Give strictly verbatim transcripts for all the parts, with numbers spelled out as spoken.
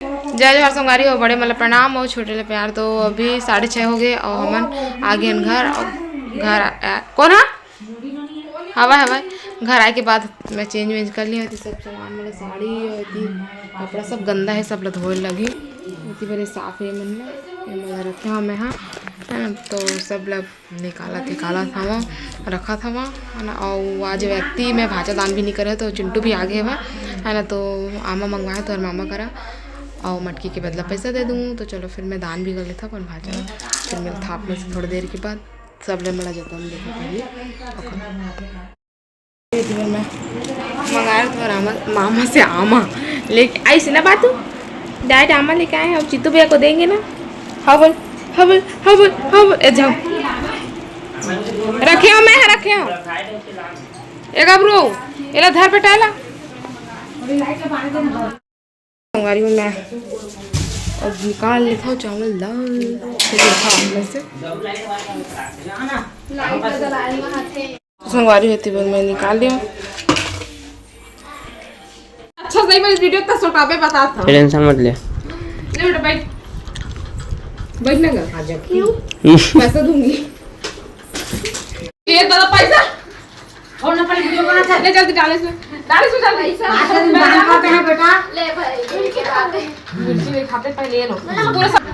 जय जोहार संगवारी हो, बड़े मन ला प्रणाम अउ छोटे ला प्यार। तो अभी साढ़े छः हो गए अउ हमन आ गए हन घर। अउ घर आ, आ, कौन हा? हवा हवा। घर आए के बाद मैं चेंज वेंज कर लिया थी, सब सामान मन ला, साड़ी अउ एती कपड़ा सब गंदा है, सब ला धोए लगही। एती बरे साफ है मन ला, ये मन ला रखे हवा मैं हा, है ना। तो सब ला निकालत निकालत हवा, रखत हवा, है ना। अउ आज व्यक्ति में भांचा दान भी नहीं करे, तो चिंटू भी आ गए हवा, है ना। तो आमा मंगवाए तोहर मामा करा, अउ मटकी के बदला पैसा दे दूँ। तो चलो फिर मैं दान भी कर लेता अपन भांचा ला, फिर मिलता आप लोग से थोड़ी देर के बाद। सब ले मोला जतन देखे पहली। मैं मंगाए तोहर आमा, मामा से आमा लेके आई से ना बात। डायरेक्ट आमा लेके आए हैं, अब जीतू भैया को देंगे ना। हाँ बोल, हाँ बोल, हाँ बोल, हाँ बोल, ए जाओ। रखे हो मैं, रखे हो। ए गबरू, एला धर बेटा, एला। संगवारी हो, मैं अब निकाल लेता हूँ चावल दाल। फिर दिखा आप लोग से। संगवारी होती बोल मैं निकाल लिया। अच्छा सही में इस वीडियो का छोटा पे बता था। टेंशन मत ले। ले बेटा बैठ। बैठ ना कर। क्यों? पैसा दूंगी। ये दादा पैसा। और ना पहले वीडियो बना था। ले जल्दी डाले इसमें। डाले इसमें जल्दी। आज का दिन दान करते हैं बेटा। ले भाई, मिल के खाते। मिर्ची नहीं खाते, पहले ये लो। पूरा सब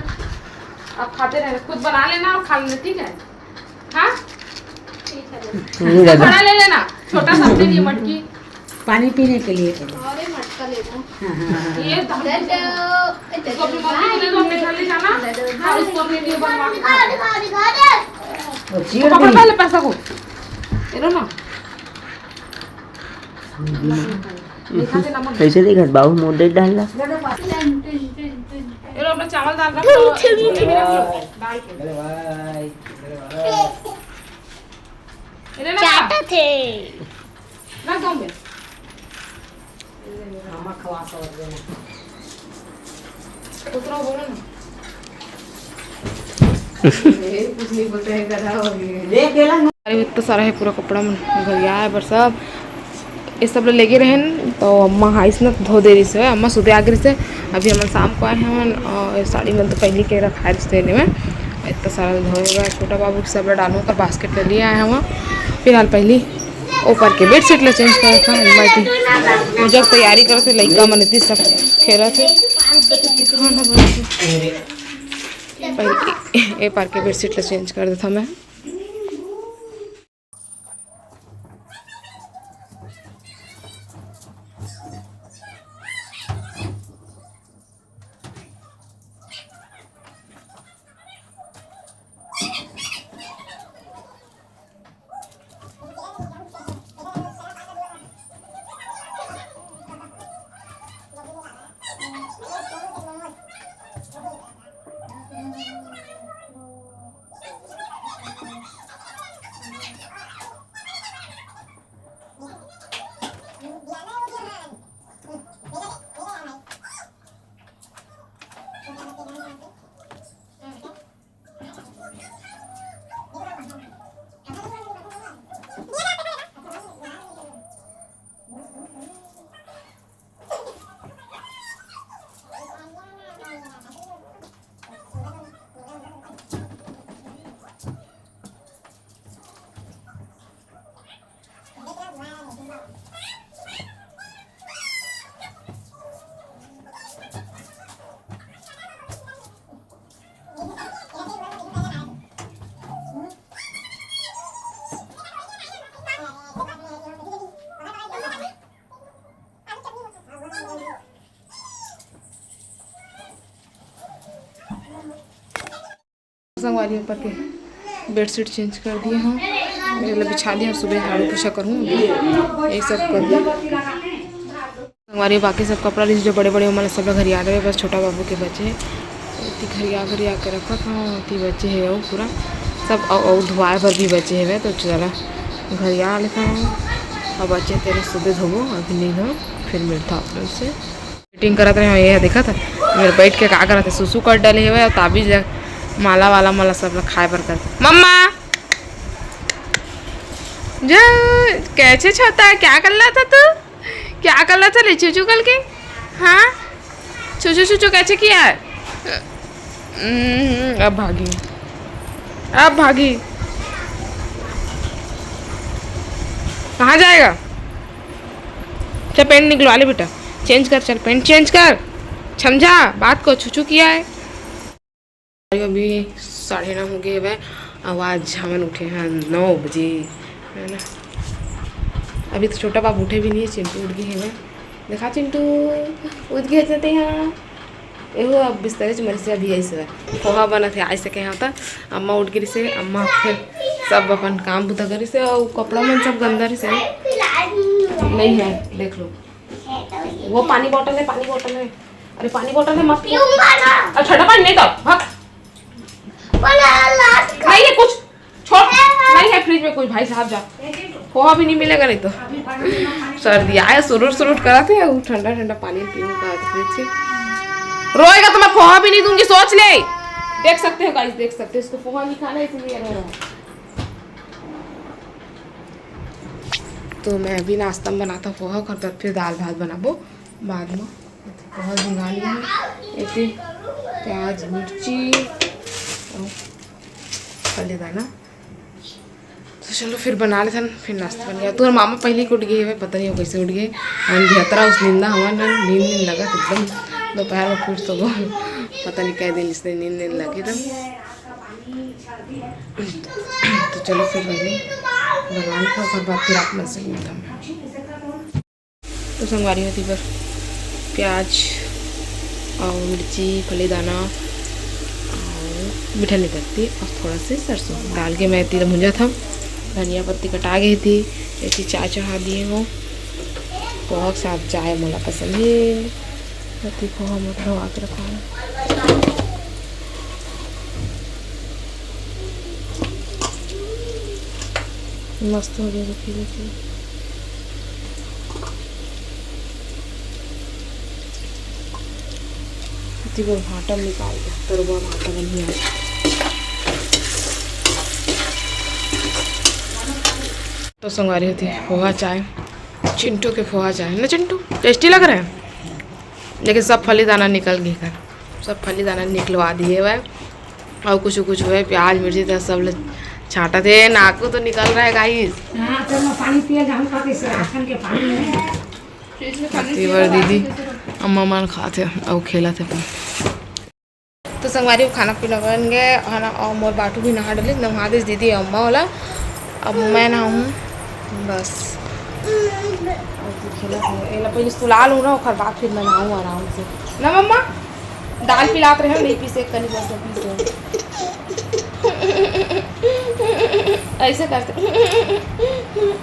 अब खाते रहना, खुद बना लेना और खा लेना, ठीक है? हाँ? ठीक है। हम्म, दादा। बड़ा ले लेना, छोटा सा अपने लिए मटकी। पानी पीने के लिए तो। अरे मटका ले लो। हाँ, हाँ, हाँ। ये तो हम ले लो। इसको अपनी मम्मी को दे दो, अपने घर ले जाना। ले लो। हाँ, इसको अपने लिए बनवा के खा लो। वो चीर पकड़ दी। पहले पैसा को। ये लो ना। दिखा दे ना मम्मी। कैसे देखत बाबू, मोटे डालना। ये लो, अपना चावल दाल रख लो। दाल के। ये ले ना। चाटा थे। ना दो में। मामा खवा के और देना। उतरो बोलो ना। कुछ नहीं बोलते हैं, गधा हो गए। अरे इतना सारा है पूरा कपड़ा मन घरिया है बर सब। ये सब ले लेगे रहेन तो अम्मा हाइस न धो दे रही से, अम्मा सुबह आ गई से। अभी हमन शाम को आए हैं और साड़ी मन तो पहली के रखा है रिश्ते में। इतना सारा धोए बर छोटा बाबू के सब ला डालू कर बास्केट ले लिए आए हैं। फिलहाल पहली ऊपर के बेडशीट ला चेंज करत हन। अम्मा इतनी पूजा के तैयारी करत हे, लइका मन इतनी सब खेलत हे। पहले ए पार के बेडशीट ला चेंज कर देता मैं। संगवारी ऊपर के बेडशीट चेंज कर दिए हूँ, मतलब बिछा दिए हूँ। सुबह झाड़ू पोछा करूँ, यही सब कर दिए। संगवारी बाकी सब कपड़ा रहिस जो बड़े बड़े, ओमन सब ला घरिया डरे, बस छोटा बाबू के बचे। एती घरिया घरिया के रखत हूँ, एती बचे हे अउ पूरा सब, अउ, अउ धोआए बर भी बचे हवे, तो चला घरिया लेथन। अब बचे तेला सुबह धोबो, अभी नहीं धो, फिर मिलता आप लोग से। मीटिंग करत रहे हो, ये देखत है मेरे बैठ के का करत है, सुसु कर डाले हुए और ताबीज ला, माला वाला माला सब ला खाए बर कर। मम्मा, जो कैसे छोटा है, क्या कर रहा था तू? क्या कर रहा था ले चूचू कल के? हाँ, छू छू छू छू, कैसे किया है? हम्म, अब भागी, अब भागी। कहाँ जाएगा? चल, पैंट निकलवा ले बेटा, चेंज कर, चल, पैंट चेंज कर, समझा बात को? छू छू किया है। अभी साढ़े नौ हो गए हवय, अउ आज हमन उठे हैं नौ बजे, है ना। अभी तो छोटा बाबू उठे भी नहीं है, चिंटू उठ गए हवय। देखा चिंटू, उठ गए जाते हैं। एहू अब बिस्तरे च मरिसे, अभी आइस हवय। पोहा बनत हे, आइस के यहाँ त अम्मा उठ गिरिस हे, अम्मा फिर सब अपन काम बुता करिस हे, अउ कपड़ा मन सब गंदा रिस हे। नहीं है, देख लो। वो पानी बॉटल है, पानी बॉटल है। अरे पानी बॉटल है, मत पीऊंगा ना। अरे ठंडा पानी नहीं तो, भाग। नहीं है कुछ, छोड़। नहीं है फ्रिज में कुछ, भाई साहब जा। पोहा भी नहीं मिलेगा नहीं तो। सर्दी आया, सुरुट सुरुट करा थे, वो ठंडा ठंडा पानी पीऊँ का फ्रिज से। रोएगा तो मैं पोहा भी नहीं दूंगी, सोच ले। देख सकते हो गाइस, देख सकते हो, इसको पोहा नहीं खाना, इसलिए रो रहा है। तो मैं अभी नाश्ता में बनाता पोहा, ओकर बाद फिर दाल भात बनाबो बाद में। पोहा भिंगा लिए, एती प्याज, मिर्ची अउ फली दाना। तो चलो फिर बना लेथन, फिर नाश्ता बन गया। तोर मामा पहले ही उठ गए हवे, पता नहीं वो कैसे उठ गए। हम भी हतरा उस निंदा हवा ना, नींद नींद लगा एकदम। दोपहर में फिर सोबो, पता नहीं कै दिन इसने नींद नींद लगे एकदम। तो चलो फिर पहले बना लेथन, ओकर बाद फिर आप मन से मिलता हूँ। तो संगवारी हो, एती बर प्याज अउ मिर्ची, फली दाना अउ मीठा नहीं पत्ती अउ थोड़ा से सरसों डाल के मैं एती ला भुंजत हव। धनिया पत्ती कटा गे थी, एती चाय चढ़ा दिए हो। पोहा के साथ चाय मोला पसंद है, एती पोहा मोर धोवा के रखा है। मस्त हो गया, देखिए, देखिए। एती बर भांटा निकाल के, तरुआ भांटा बनिया। तो संगवारी हो, एती पोहा चाय, चिंटू के पोहा चाय ना चिंटू, टेस्टी लग रहा है। लेकिन सब फली दाना निकल गए कर, सब फली दाना निकलवा दिए हुए। अउ कुछ कुछ हुए, प्याज मिर्ची तो सब ले छांटा थे, नाकू तो निकल रहा है गाइस। हाँ, चलो पानी पिए जाऊँ का, कैसे राशन के पानी है। एती बर दीदी अम्मा मन खात हे अउ खेलत हे अपन। तो संगवारी हो, खाना पीना बन गए है ना, अउ मोर बाटू भी नहा डलिस, नहा दिस दीदी अम्मा वाला। अब मैं नहाऊँ बस। अब तो खेलत हे, एला पहले सुला लूँ ना, ओकर बाद फिर मैं नहाऊँ आराम से ना मम्मा। दाल पिलात रहे, नहीं पीसे, कनी बस पीसे। ऐसे करते।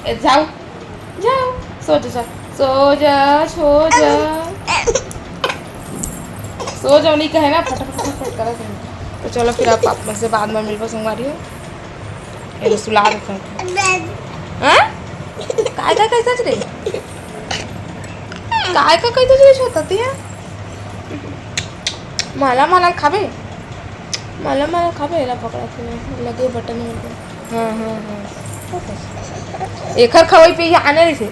ए, जाओ, जाओ, सो जा, जा, सो जा, सो जा, सो जाओ, नहीं कहे ना, फटाफट, फटाफट करत हे। तो चलो फिर आप, आप से बाद में मिलबो संगवारी हो। ये सुला देता हूँ। हाँ? काय, काय, कैसा रे? काय का कहि दे रे छोटा तिया? माला माला खाबे, माला माला खाबे, एला पकड़ा के लगे बटन में। हाँ, हाँ, हाँ। एकर खवई पे आने रहिसे।